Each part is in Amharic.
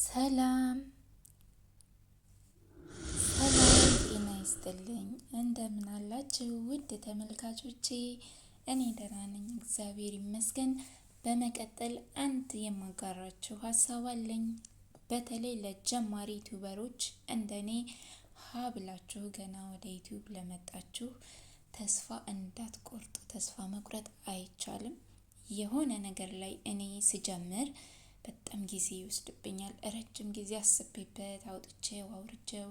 ሰላም ሰላም ጤና ይስጥልኝ እንደምን አላችሁ ውድ ተመልካቾቼ? እኔ ደህና ነኝ እግዚአብሔር ይመስገን። በመቀጠል አንድ የማጋራችሁ ሀሳብ አለኝ። በተለይ ለጀማሪ ዩቲዩበሮች እንደኔ ሀ ብላችሁ ገና ወደ ዩቲዩብ ለመጣችሁ ተስፋ እንዳትቆርጡ። ተስፋ መቁረጥ አይቻልም። የሆነ ነገር ላይ እኔ ስጀምር በጣም ጊዜ ይወስድብኛል። ረጅም ጊዜ አስቤበት አውጥቼው አውርቼው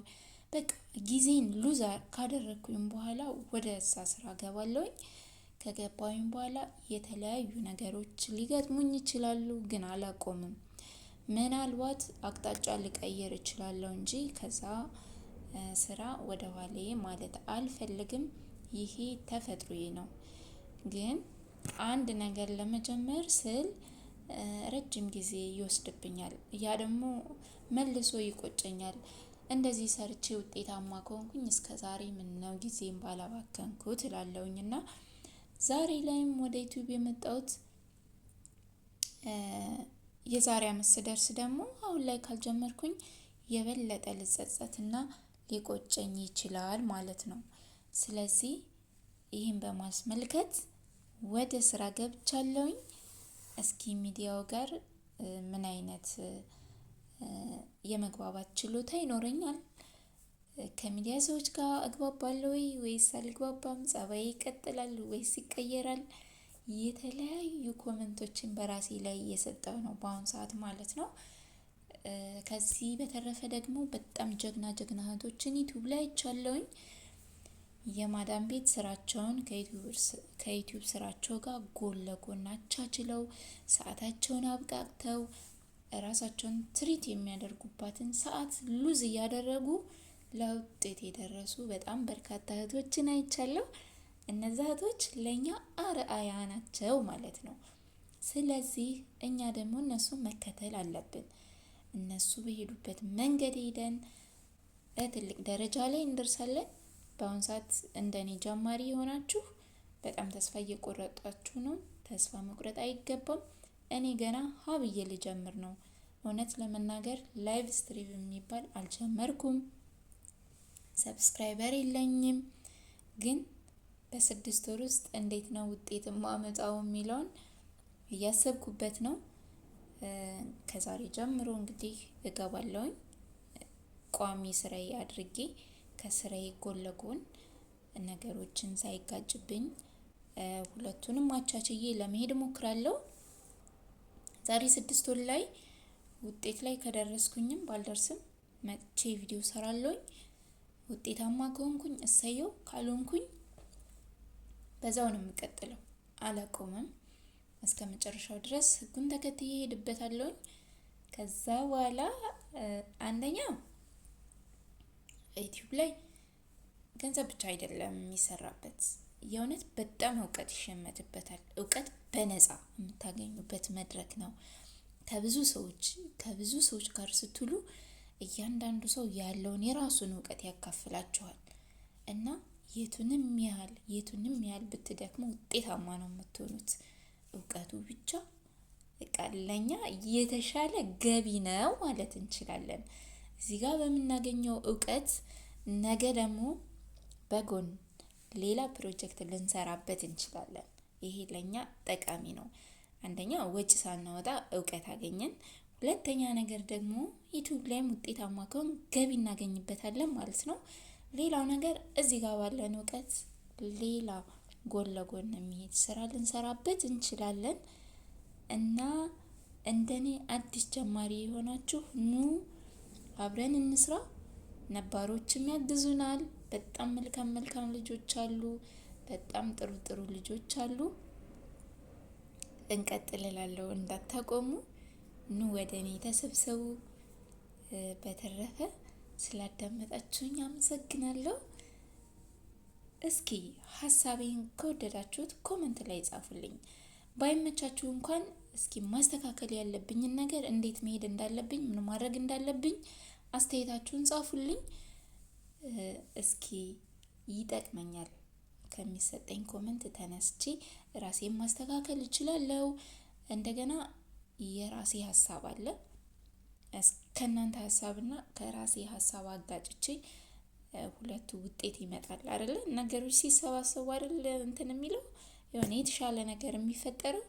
በቃ ጊዜን lose ካደረግኩኝ በኋላ ወደ እዛ ስራ ገባለሁኝ። ከገባሁኝ በኋላ የተለያዩ ነገሮች ሊገጥሙኝ ይችላሉ፣ ግን አላቆምም። ምናልባት አቅጣጫ ልቀይር እችላለሁ እንጂ ከዛ ስራ ወደ ኋላዬ ማለት አልፈልግም። ይሄ ተፈጥሮዬ ነው። ግን አንድ ነገር ለመጀመር ስል ረጅም ጊዜ ይወስድብኛል። ያ ደግሞ መልሶ ይቆጨኛል። እንደዚህ ሰርቼ ውጤታማ ከሆንኩኝ እስከ ዛሬ ምነው ጊዜን ባላባከንኩት እላለሁኝ። እና ዛሬ ላይም ወደ ዩቲዩብ የመጣሁት የዛሬ አመት ስደርስ ደግሞ አሁን ላይ ካልጀመርኩኝ የበለጠ ልጸጸትና ሊቆጨኝ ይችላል ማለት ነው። ስለዚህ ይህን በማስመልከት ወደ ስራ ገብቻለሁኝ። እስኪ ሚዲያው ጋር ምን አይነት የመግባባት ችሎታ ይኖረኛል? ከሚዲያ ሰዎች ጋር እግባባለሁ ወይ ወይስ አልግባባም? ጸባዬ ይቀጥላል ወይስ ይቀየራል? የተለያዩ comment ኦችን በራሴ ላይ እየሰጠሁ ነው በአሁን ሰዓት ማለት ነው። ከዚህ በተረፈ ደግሞ በጣም ጀግና ጀግና እህቶችን ዩቲዩብ ላይ አይቻለሁኝ። የማዳም ቤት ስራቸውን ከዩቲዩብ ስራቸው ጋር ጎን ለጎን አቻችለው ሰዓታቸውን አብቃቅተው ራሳቸውን treat የሚያደርጉባትን ሰዓት lose እያደረጉ ለውጤት የደረሱ በጣም በርካታ እህቶችን አይቻለሁ። እነዛ እህቶች ለእኛ አርአያ ናቸው ማለት ነው። ስለዚህ እኛ ደግሞ እነሱን መከተል አለብን። እነሱ በሄዱበት መንገድ ሄደን ትልቅ ደረጃ ላይ እንደርሳለን። በአሁን ሰዓት እንደኔ ጀማሪ የሆናችሁ በጣም ተስፋ እየቆረጣችሁ ነው። ተስፋ መቁረጥ አይገባም። እኔ ገና ሀ ብዬ ልጀምር ነው። እውነት ለመናገር live stream የሚባል አልጀመርኩም። subscriber የለኝም። ግን በ6 ወር ውስጥ እንዴት ነው ውጤት የማመጣው የሚለውን እያሰብኩበት ነው። ከዛሬ ጀምሮ እንግዲህ እገባለሁኝ። ቋሚ ስራዬ አድርጌ ከስራዬ ጎን ለጎን ነገሮችን ሳይጋጭብኝ ሁለቱንም አቻችዬ ለመሄድ እሞክራለሁ። ዛሬ 6 ወር ላይ ውጤት ላይ ከደረስኩኝም ባልደርስም መጥቼ ቪዲዮ ሰራለሁኝ። ውጤታማ ከሆንኩኝ እሰየው፣ ካልሆንኩኝ በዛው ነው የምቀጥለው፣ አላቆምም። እስከ መጨረሻው ድረስ ህጉን ተከትዬ እሄድበታለሁኝ። ከዛ በኋላ አንደኛ ዩቲዩብ ላይ ገንዘብ ብቻ አይደለም የሚሰራበት፣ የእውነት በጣም እውቀት ይሸመትበታል። እውቀት በነፃ የምታገኙበት መድረክ ነው። ከብዙ ሰዎች ጋር ስትውሉ እያንዳንዱ ሰው ያለውን የራሱን እውቀት ያካፍላችኋል እና የቱንም ያህል ብትደክሙ ውጤታማ ነው የምትሆኑት። እውቀቱ ብቻ በቃ ለኛ የተሻለ ገቢ ነው ማለት እንችላለን። እዚህ ጋር በምናገኘው እውቀት ነገ ደግሞ በጎን ሌላ ፕሮጀክት ልንሰራበት እንችላለን። ይሄ ለኛ ጠቃሚ ነው። አንደኛ ወጪ ሳናወጣ እውቀት አገኘን። ሁለተኛ ነገር ደግሞ ዩቲዩብ ላይም ውጤታማ ከሆን ገቢ እናገኝበታለን ማለት ነው። ሌላው ነገር እዚህ ጋር ባለን እውቀት ሌላ ጎን ለጎን የሚሄድ ስራ ልንሰራበት እንችላለን። እና እንደኔ አዲስ ጀማሪ የሆናችሁ ኑ አብረን እንስራ። ነባሮችም ያግዙናል። በጣም መልካም መልካም ልጆች አሉ። በጣም ጥሩ ጥሩ ልጆች አሉ። እንቀጥል እላለሁ። እንዳታቆሙ፣ ኑ ወደ እኔ ተሰብሰቡ። በተረፈ ስላዳመጣችሁኝ አመሰግናለሁ። እስኪ ሀሳቤን ከወደዳችሁት comment ላይ ጻፉልኝ። ባይመቻችሁ እንኳን እስኪ ማስተካከል ያለብኝን ነገር፣ እንዴት መሄድ እንዳለብኝ፣ ምን ማድረግ እንዳለብኝ አስተያየታችሁን ጻፉልኝ። እስኪ ይጠቅመኛል። ከሚሰጠኝ comment ተነስቼ ራሴን ማስተካከል እችላለሁ። እንደገና የራሴ ሀሳብ አለ። ከእናንተ ሀሳብና ከራሴ ሀሳብ አጋጭቼ ሁለቱ ውጤት ይመጣል አይደለ? ነገሮች ሲሰባሰቡ አይደለ እንትን የሚለው የሆነ የተሻለ ነገር የሚፈጠረው።